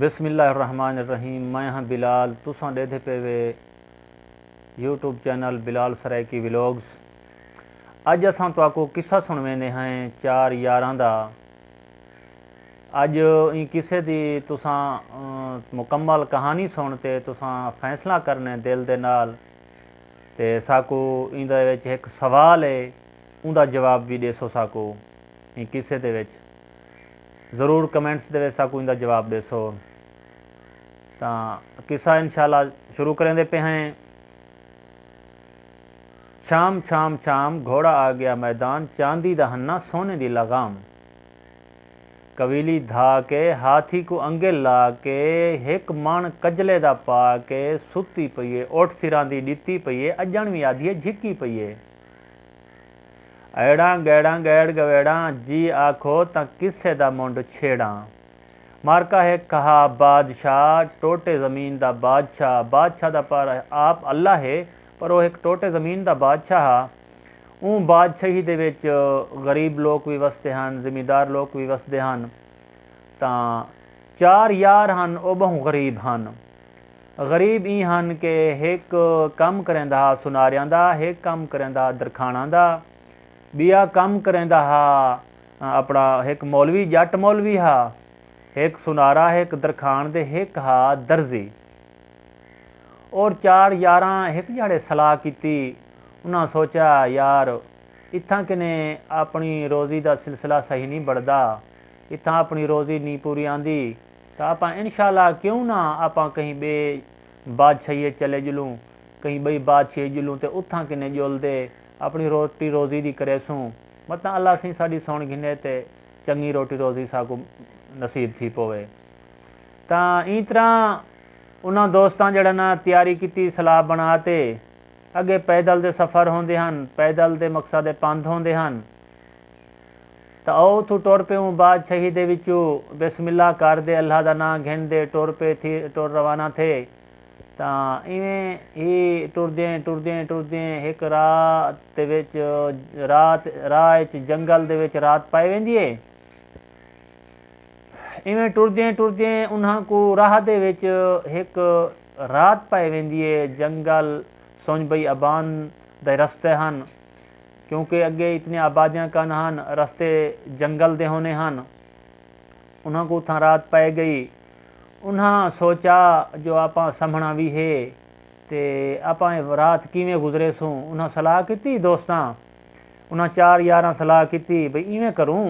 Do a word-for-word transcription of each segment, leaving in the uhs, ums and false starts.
بسم اللہ الرحمن الرحیم۔ میں ہاں بلال، تساں ݙیدھے پئے وے YouTube channel Bilal Saraiki vlogs. اڄ اساں تہاکوں قصہ سݨویندے ہیں چار یاراں دا۔ اڄ ایں قصے دی تساں، ام، مکمل کہانی سݨ تے تساں فیصلہ کرݨے دل دے نال، تے ساکوں ایندے وچ ہک سوال ہے، اوندا جواب وی ݙیسو ساکوں ایں قصے دے وچ۔ ضرور کمنٹس دے وچ ساکوں ایندا جواب ݙیسو۔ تاں قصہ انشاءاللہ شروع کریندے پئے ہیں۔ شام، شام، شام، گھوڑا آ گیا میدان، چاندی دا ہنہ سونے دی لغام۔ کویلی دھا کے، ہاتھی کوں انگے لا کے، ہک مݨ کجلے دا پا کے، ستی پئی ہے، اٹھ سراں دی ݙتی پئی ہے، اڄݨ وی آدھی ہے، جھکی پئی ہے۔ ایڑاں ڳیڑاں ڳیڑ ڳویڑاں، جی آکھو تاں قصے دا منڈھ چھیڑاں۔ معرکہ ہک ہا بادشاہ، ٹوٹے زمین دا بادشاہ، بادشاہ دا پر آپ اللہ ہے، پر او ہک ٹوٹے زمین دا بادشاہ ہا۔ اوں بادشاہی دے وچ غریب لوک وی وسدے ہن، زمیندار لوک وی وسدے ہن۔ تاں چار یار ہن، او ٻہوں غریب ہن۔ غریب ایں ہن کہ ہک کم کریندا ہا سناریاں دا، ہک کم کریندا ہا درکھاݨاں دا، ٻیا کم کریندا ہا اپݨا ہک مولوی، ڄٹ مولوی ہا، ہک سنارا، ہک درکھاݨ تے ہک ہا درزی۔ اور چار یاراں ہک جھاڑے صلاح کیتی۔ انہاں سوچیا، یار، اتھاں کنے اپݨی روزی دا سلسلہ صحیح نی بݨدا، اتھاں اپݨی روزی نی پوری آندی، تاں آپاں انشاءاللہ کیوں نہ آپاں کہیں ٻئے بادشاہی اچ چلے ڄلوں، کہیں ٻئی بادشاہی ڄلوں تے اتھاں کنے ڄل تے اپݨی روٹی روزی دی کریسوں، متاں اللہ سئیں ساݙی سُݨ گھنے تے چنڳی روٹی روزی ساکوں نصیب تھی پووے۔ تاں ایں طرح انہاں دوستاں جیڑھا نا تیاری کیتی، صلاح بݨا تے اڳے پیدل دے سفر ہوندے ہن، پیدل دے مقصد پندھ ہوندے ہن۔ تاں او اتھوں ٹر پئے، اوں بادشاہی دے وچوں بسم اللہ کر دے، اللہ دا ناں گھن دے ٹر پئے تھی، ٹر روانہ تھئے۔ تاں ایویں ہی ٹردیں ٹردیں ٹردیں ہک رات دے وچ، رات، راہ اچ جنگل دے وچ رات پائی ویندی ہے۔ ایویں ٹردیں ٹردیں انہاں کوں راہ دے وچ ہک رات پائی ویندی ہے۔ جنگل سنج بئی آبان دے رستے ہن، کیونکہ اڳے اتنیاں آبادیاں کن ہن، رستے جنگل دے ہوندے ہن۔ انہاں کوں اتھاں رات پئے ڳئی۔ انہاں سوچا جو آپاں سمھݨا وی ہے تے آپاں اے رات کیویں گزریسوں۔ انہاں صلاح کیتی دوستاں، انہاں چار یاراں صلاح کیتی بھئی ایویں کروں،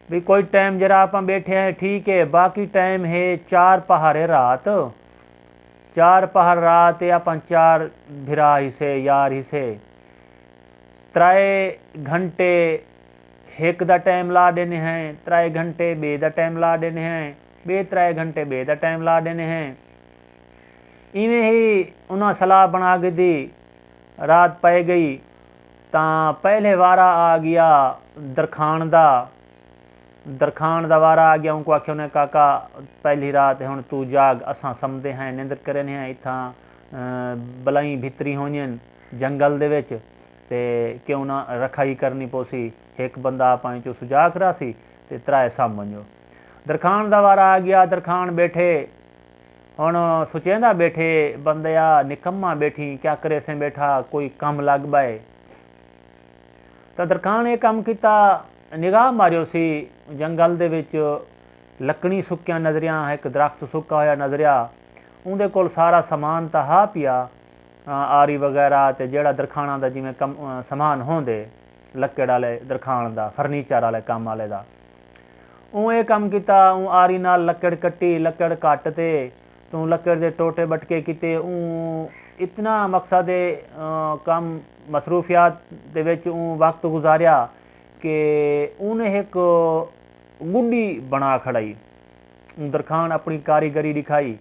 بھئی کوئی ٹائم جیڑھا آپاں ٻیٹھے ہیں ٹھیک ہے، باقی ٹائم ہے چار پہر رات، چار پہر رات ہے، آپاں چار بھرا ہیسے، یار ہیسے، ترائے گھنٹے ہک دا ٹائم لا ݙیندے ہیں، ترائے گھنٹے ٻئے دا ٹائم لا ݙیندے ہیں، ٻئے ترائے گھنٹے ٻئے دا ٹائم لا ݙیندے ہیں۔ ایویں ہی انہاں صلاح بݨا گھدی، رات پئے ڳئی تاں پہلے وارا آ ڳیا درکھاݨ دا۔ درکھاݨ دا وارا آ ڳیا، اونکوں آکھیا انہیں، کاکا، پہلی رات ہے، ہݨ توں جاڳ، اساں سمدے ہیں، نندر کریندے ہیں، اتھاں، ا، بلائیں بھتری ہوندین جنگل دے وچ، تے کیوں نہ رکھائی کرنی پوسی، ہک بندہ آپاں وچوں سجاڳ رہسی تے ترائے سم ونڄو۔ درکھاݨ دا وارا آ ڳیا، درکھاݨ ٻیٹھے، ہݨ سوچیندا ٻیٹھے، بندیا نکما ٻیٹھیں، کیا کریسیں ٻیٹھا، کوئی کم لڳ ٻئے۔ تاں درکھاݨ اے کم کیتا، نگاہ ماریوسی جنگل دے وچ لکڑیں سکیاں نظریاں، ہک درخت سکا ہویا نظریا۔ اوندے کول سارا سامان تاں ہا پیا، آری وغیرہ تے جیڑھا درکھاݨاں دا جیویں کم، سامان ہوندے، لکڑ آلے درکھاݨ دا، فرنیچر آلے کم آلے دا۔ اوں اے کم کیتا، اوں آری نال لکڑ کٹی، لکڑ کٹ تے توں لکڑ دے ٹوٹے ٻٹکے کیتے۔ اوں اتنا مقصد، آ، کم مصروفیات دے وچ اوں وقت گزاریا کہ اوں نے ہک گݙی بݨا کھڑائی۔ اوں درکھاݨ اپݨی کاریگری ݙکھائی۔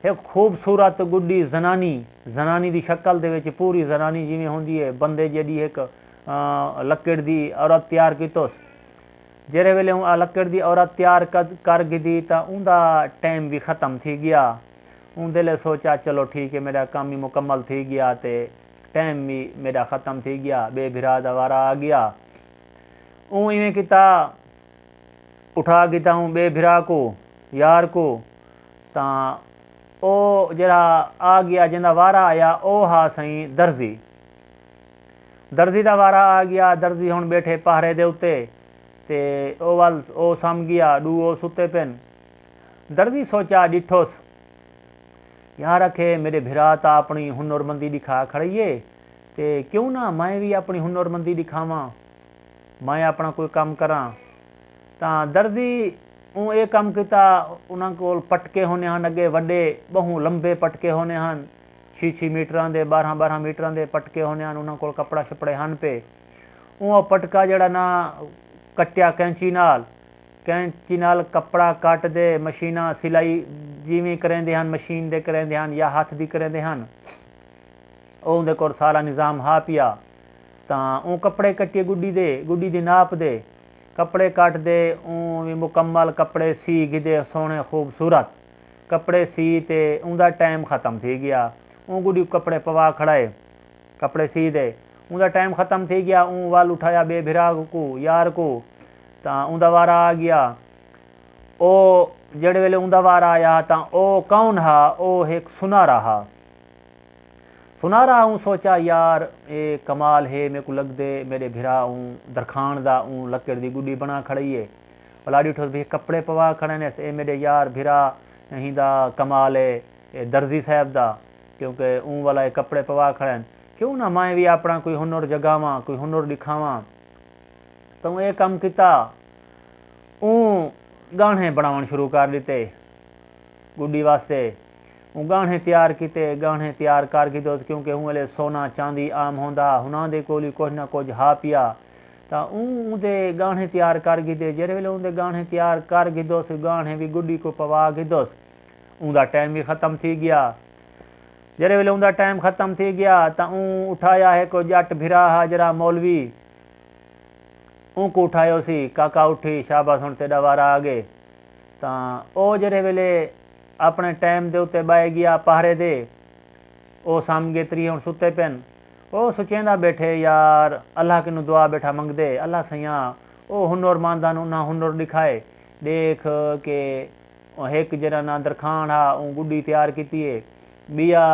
ہک خوبصورت گݙی زنانی، زنانی دی شکل دے وچ پوری زنانی جیویں ہوندی ہے، بندے جیݙی ہک، آ، لکڑ دی عورت تیار کیتوس۔ جیڑھے ویلے اوں آ لکڑ دی عورت تیار کد-، کر گھدی تاں اوندا ٹائم وی ختم تھی ڳیا۔ اوں دلے سوچا، چلو ٹھیک ہے، میݙا کم وی مکمل تھی ڳیا تے ٹائم وی میݙا ختم تھی ڳیا، ٻئے بھرا دا وارا آ ڳیا۔ اوں ایویں کیتا۔ اٹھا گھدا اوں ٻئے بھرا کوں، یار کوں، تاں او جیڑھا آ ڳیا، جیندا وارا آیا، او ہا سئیں درزی۔ درزی دا وارا آ ڳیا، درزی ہݨ ٻیٹھے پہرے دے اتے، تے او ول او سم ڳیا، ݙو او ستے پن۔ درزی سوچا، ݙٹھوس، یار، آکھے میݙے بھرا تاں اپݨی ہنرمندی ݙکھا کھڑئیے، تے کیوں نہ میں وی اپݨی ہنرمندی ݙکھاواں، میں اپݨا کوئی کم کراں۔ تاں درزی اوں اے کم کیتا۔ انہاں کول پٹکے ہوندے ہن، اڳے وݙے ٻہوں لمبے پٹکے ہوندے ہن، چھی چھی میٹراں دے، ٻارہاں ٻارہاں میٹراں دے پٹکے ہوندے ہن، انہاں کول کپڑا شپڑے ہن پئے۔ اوں او پٹکا جیڑھا نا کٹیا کینچی نال، کینچی نال کپڑا کٹ دے، مشیناں سلائی جیویں کریندے ہن، مشین دے کریندے ہن یا ہتھ دی کریندے ہن، او اوندے کول سارا نظام ہا پیا۔ تاں اوں کپڑے کٹیے گڈی دے، گڈی دی ناپ دے کپڑے کٹ دے، اوں وی مکمل کپڑے سی گھدے، سوہݨے خوبصورت کپڑے سی، تے اوندا ٹائم ختم تھی ڳیا۔ اوں گڈی کپڑے پوا کھڑائے، کپڑے سی دے۔ اوندا ٹائم ختم تھی ڳیا۔ اوں ول اٹھایا ٻئے بھرا کوں، یار کوں، تاں اوندا وارا آ ڳیا۔ او جیڑھے ویلے اوندا وارا آیا، تاں او کون ہا؟ او ہک سنارا ہا۔ سنارا اوں سوچا، یار، اے کمال ہے، میکوں لڳدے میݙے بھرا اوں درکھاݨ دا اوں لکڑ دی گڈی بݨا کھڑئیے۔ ولا ݙٹھوس بھئی کپڑے پوا کھڑن، اے میݙے یار بھرا ہیندا کمال ہے، اے درزی صاحب دا، کیونکہ اوں ولا اے کپڑے پوا کھڑن۔ کیوں نہ میں وی اپݨا کوئی ہنر جگاواں، کوئی ہنر ݙکھاواں۔ تاں اوں اے کم کیتا، اوں ڳاہݨے بݨاوݨ شروع کر ݙتے۔ گڈی واسطے اوں ڳاہݨے تیار کیتے، ڳاہݨے تیار کر گھدوس، کیونکہ اوں ویلے سونا چاندی عام ہوندا ہا، انہاں دے کول وی کجھ نہ کجھ ہا پیا۔ تاں اوں اوندے ڳاہݨے تیار کر گھدے۔ جیڑھے ویلے اوندے ڳاہݨے تیار کر گھدوس، ڳاہݨے وی گڈی کوں پوا گھدوس، اوندا ٹائم وی ختم تھی ڳیا۔ جیڑھے ویلے اوندا ٹائم ختم تھی ڳیا، تاں اوں اٹھایا ہک ڄٹ بھرا ہا، جیڑھا مولوی، اونکوں اٹھایوسی، کاکا اٹھی، شاباس، ہݨ تیݙا وارا آ ڳئے۔ تاں او جیڑھے ویلے اپݨے ٹائم دے اتے ٻہہ ڳیا پہرے دے، او سم ڳئے، تریہہ ہݨ ستے پن۔ او سوچیندا ٻیٹھے، یار، اللہ کنوں دعا ٻیٹھا منگدے، اللہ سئیاں، او ہنرمند ہن، انہاں ہنر ݙکھائے، ݙیکھ کہ ہک جیڑھا نا درکھاݨ ہا، اوں گڈی تیار کیتی ہے، ٻیا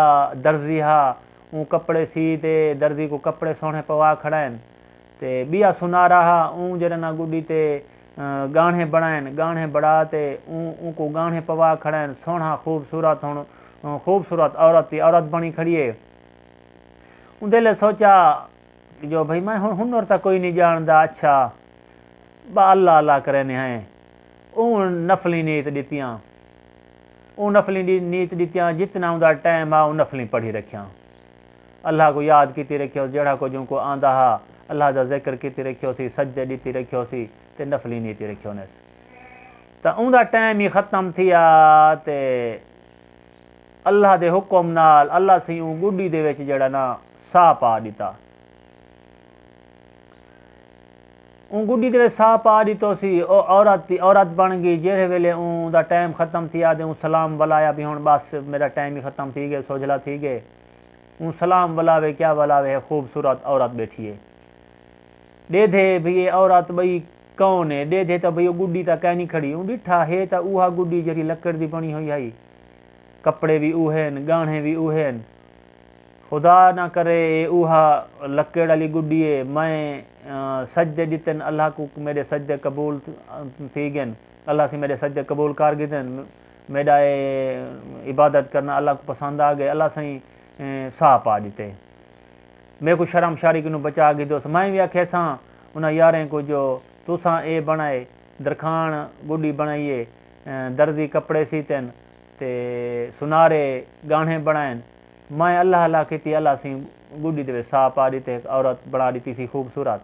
درزی ہا، اوں کپڑے سی تے درزی کوں کپڑے سوہݨے پوا کھڑائن۔ تے ٻیا سنارا ہا، اوں جیڑھا نا گڈی تے، آ، ڳاہݨے بݨائن، ڳاہݨے بݨا تے اوں، اونکوں ڳاہݨے پوا کھڑائن، سوہݨا خوبصورت ہݨ، آ، خوبصورت عورت دی عورت بݨی کھڑی ہے۔ اوندے لے سوچا جو بھئی میں ہݨ ہنر تاں کوئی نہیں ڄاݨدا، اچھا، با اللہ اللہ کریندے ہیں۔ اوں نفلی نیت ݙتیاں۔ اوں نفلی دی نیت ݙتیاں، جتنا اوندا ٹائم ہا، اوں نفلی پڑھی رکھیاں۔ اللہ کوں یاد کیتی رکھیوس، جیڑھا کجھ اونکوں آندا ہا، اللہ دا ذکر کیتی رکھیوسی، سجدے ݙتی رکھیوسی، تے نفلی نیتی رکھیونس۔ تاں اوندا ٹائم ہی ختم تھیا، تے اللہ دے حکم نال، اللہ سئیں اوں گڈی دے وچ جیڑھا نا ساہ پا ݙتا۔ اوں گڈی دے وچ ساہ پا ݙتوسی، او عورت دی عورت بݨ ڳئی۔ جیڑھے ویلے اوں دا ٹائم ختم تھیا تے اوں سلام ولایا، بھئی ہݨ بس میݙا ٹائم ہی ختم تھی ڳئے، سوجھلا تھی ڳئے۔ اوں سلام ولاوے، کیا ولاوے، ہے خوبصورت عورت ٻیٹھی ہے۔ ݙیدھے بھئی اے عورت ٻئی کون ہے؟ ݙیدھے تاں بھئی او گڈی تاں کائنی کھڑی۔ اوں ݙٹھا ہے تاں اوہا گڈی جیڑھی لکڑ دی بݨی ہوئی ہئی۔ کپڑے وی اوہے ہن، ڳاہݨے وی اوہے ہن۔ خدا نہ کرے اے اوہا لکڑ آلی گڈی ہے۔ میں، آ، سجدے ݙتن اللہ کوں، میݙے سجدے قبول تھ-، تھی ڳئن۔ اللہ سئیں میݙے سجدے قبول کر گھدن۔ میݙا اے عبادت کرݨا اللہ کوں پسند آ ڳئے۔ اللہ سئیں، اے، ساہ پا ݙتے۔ میکوں شرم شاری کنوں بچا گھدوس۔ میں وی آکھیساں انہاں یاریں کوں جو تساں اے بݨائے، درکھاݨ گڈی بݨائیے، درزی کپڑے سیتن تے سنارے ڳاہݨے بݨائن۔ میں اللہ اللہ کیتی، اللہ سئیں گڈی دے وچ ساہ پا ݙتے، ہک عورت بݨا ݙتی سی خوبصورت۔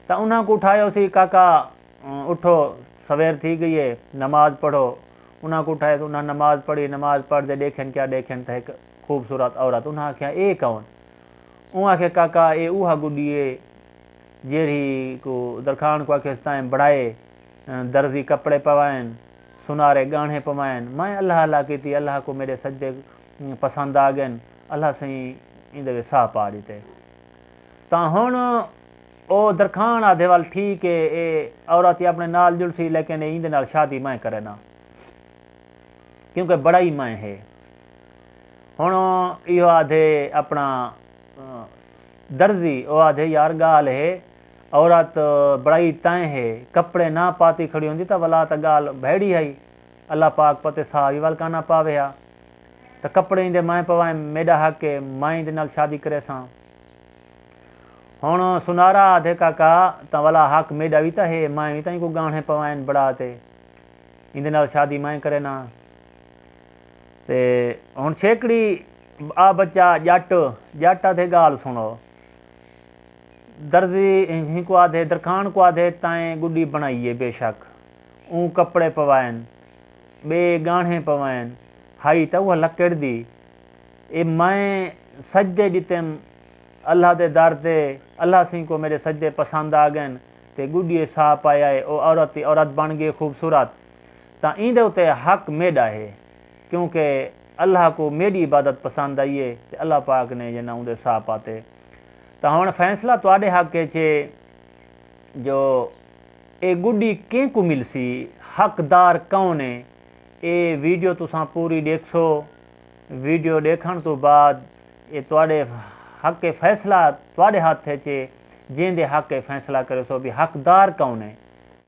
تاں انہاں کوں اٹھایوسی، کاکا، اٹھو، سویر تھی ڳئی ہے، نماز پڑھو۔ انہاں کوں اٹھایوس، انہاں نماز پڑھی، نماز پڑھ تے ݙیکھن کیا ݙیکھن تاں ہک خوبصورت عورت۔ انہاں آکھیا، اے کون؟ اوں آکھیا، کاکا، اے اوہا گڈی ہے جیڑھی کوں درکھاݨ کوں آکھیس تائیں بݨائے، درزی کپڑے پوائن، سنارے ڳاہݨے پوائن۔ میں اللہ اللہ کیتی، اللہ کوں میݙے سجدے پسند آ ڳئن، اللہ سئیں ایندے وچ ساہ پا ݙتے۔ تاں ہݨ او درکھان آدھے ول ٹھیک ہے، اے عورت ہی اپنے نال جلسی، لیکن اے ایندے نال شادی میں کرے نا، کیونکہ بڑائی میں ہے۔ ہن ایہو آدھے اپنا، آ، درزی، او آدھے، یار، ڳالھ ہے، عورت بڑائی تائیں ہے، کپڑے نہ پاتی کھڑی ہوندی تاں ولا تاں ڳالھ بھیڑی ہئی، اللہ پاک پتے ساہ وی ول کانا پاوے ہا۔ تاں کپڑے ایندے میں پوائیں، میݙا حق ہے، میں ایندے نال شادی کریساں۔ ہݨ سنارا آدھے، کاکا، تاں ولا حق میݙا وی تاں ہے، میں وی تاں اینکوں ڳاہݨے پوائن بڑا تے ایندے نال شادی میں کرے نا۔ تے ہݨ چھیکڑی آ بچہ ڄٹ، ڄٹ آدھے، ڳالھ سݨو۔ درزی ہی کو آدھے، درکھان کو آدھے، تائیں گڈی بݨائی ہے، بے شک اوں کپڑے پوائن، ٻئے ڳاہݨے پوائن، ہئی تاں اوہ لکڑ دی۔ اے میں سجدے ݙتم اللہ دے در تے، اللہ سئیں کو میݙے سجدے پسند آ ڳئن تے گڈی ساہ پایا ہے، او عورت دی عورت بݨ ڳئی خوبصورت، تاں ایندے اتے حق میݙا ہے، کیونکہ اللہ کو میݙی عبادت پسند آئی ہے تے اللہ پاک نے جنہاں اوندے ساہ پاتے۔ تاں ہݨ فیصلہ تہاݙے حق اچ ہے جو اے گڈی کینکوں ملسی، حقدار کون ہے؟ اے ویڈیو تساں پوری ݙیکھسو۔ ویڈیو ݙیکھݨ توں بعد اے تہاݙے حق فیصلہ تہاݙے ہتھ اچ ہے، جیندے حق فیصلہ کریسو بھی حقدار کون ہے۔